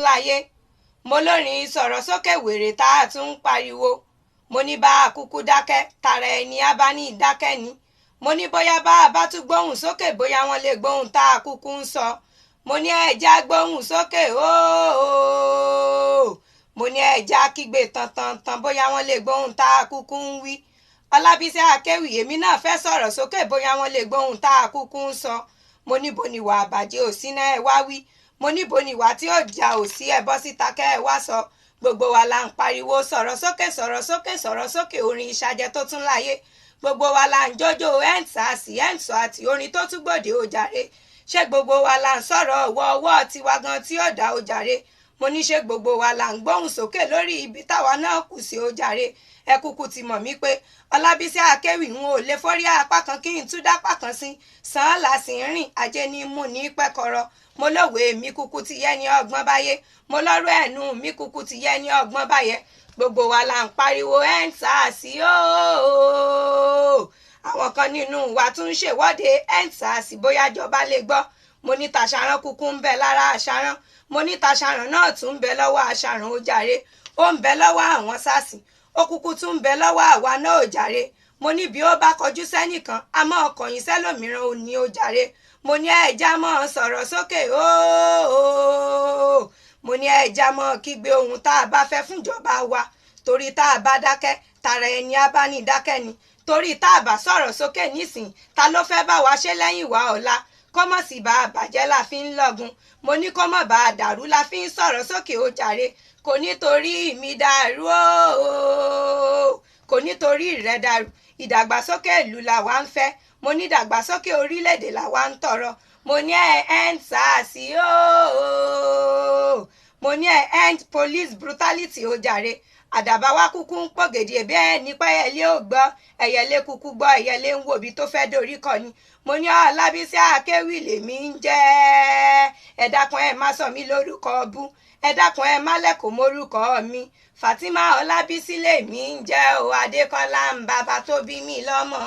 Láyé mo lórin sọ̀rọ̀ sókè wèrè tá a tún ń pariwo. Mo ní bá a kúkú dákẹ́, tara ẹni á bá ní ìdákẹ́ ni. Mo ní bóyá bá a bá tún gbóhùn sókè, bóyá wọ́n lè gbóhùn tá a kúkú ń sọ. Mo ní ẹja gbóhùn sókè ooo. Mo ní ẹja kígbe tantantan, bóyá wọ́n lè gbóhùn tá a kúkú ń wí. Ọlábísí Akéwì, èmi náà fẹ́ sọ̀rọ̀ sókè, bóyá wọ́n lè gbóhùn tá a kúkú ń sọ. Mo níbo ni ìwà àbàjẹ́ ò sí náà, ẹ wá wí. Mo níbo ni ìwà tí ò jà ò sí, ẹ bọ́ síta kẹ́ ẹ wá sọ. Gbogbo wa la ń pariwo sọ̀rọ̀ sókè, sọ̀rọ̀ sókè, sọ̀rọ̀ sókè, orin ìṣàjẹ tó tún láyé. Gbogbo wa la ń jójó EndSARS, EndSọ àti orin tó tún gbòde ó jàre. Ṣé gbogbo wa la ń sọ̀rọ̀ ọwọ́ ọwọ́ tiwa gan tí ó dá ó jàre? Mo ní ṣé gbogbo wa la ń gbóhùn sókè lórí ibi táwa náà kù sí ó jàre? Ẹ kúkú ti mọ̀ mí pé Ọlábísí Akéwì ń ò lè forí apá kan kí n tún dápá kan sí. Sàn án là sì ń rìn, ajé ní mú ní pẹ́kọ̀rọ̀. Mo lówe mi kúkú ti yẹ ní ọgbọ́n báyé. Mo lọ́rọ̀ ẹnu mi kúkú ti yẹ ní ọgbọ́n báyé. Gbogbo wa la ń pariwo EndSARS ooo. Àwọn kan nínú wa tún ń ṣèwọ́de EndSARS, bóyá jọba lè gbọ́. Mo ní tàṣàrán kúkú ń bẹ lára àṣàrán. Mo ní tàṣàrán náà tún ń bẹ lọ́wọ́ àṣàrán ó jàre. Ó ń bẹ lọ́wọ́ àwọn SARS, ó kúkú tún ń bẹ lọ́wọ́ àwa náà ó jàre. Mo ní bí ó bá kọjú sẹ́nìkan, a máa kọ̀yìn sẹ́lòmíràn ò ní ó jàre. Mo ní ẹja mọ́ sọ̀rọ̀ sókè ooo. Mo ní ẹja mọ́ kígbe ohun tá a bá fẹ́ fúnjọba wa. Torí tá a bá dákẹ́, tara ẹni á bá ní dákẹ́ ni. Torí tá a bá sọ̀rọ̀ sókè nísìn, ta ló fẹ́ bá wa ṣe lẹ́yìn wa ọ̀la? Kọ́mọ̀ sì bá a bàjẹ́ la fi ń lọ́gun. Mo ní kọ́mọ̀ bá a dàrú la fi ń sọ̀rọ̀ sókè ó jàre. Kò nítorí mi dàrú ooo. Kò nítorí rẹ dàrú. Ìdàgbàsókè ìlú làwa ń fẹ́. Mo ní ìdàgbàsókè orílẹ̀-èdè làwa ń tọrọ. Mo ní ẹ EndSARS ooo. Mo ní ẹ end police brutality ó jàre. Àdàbà wa kúkú ń pògèdè ẹbí ẹ nípa ẹyẹlé ò gbọ́, ẹyẹlé kúkú gbọ́, ẹyẹlé ń wò bí tó fẹ́ dorí kọ ni. Mo ní Ọlábísí Akéwì lèmi ń jẹ́. Ẹ dákun ẹ má sọ mí lórúkọ bú. Ẹ dákun ẹ má lẹ́kọ̀ọ́ mórúkọ mi. Fatima Ọlábísí lèmi ń jẹ́ o. Adékọ́lá ń bàbá tó bí mi lọ́mọ.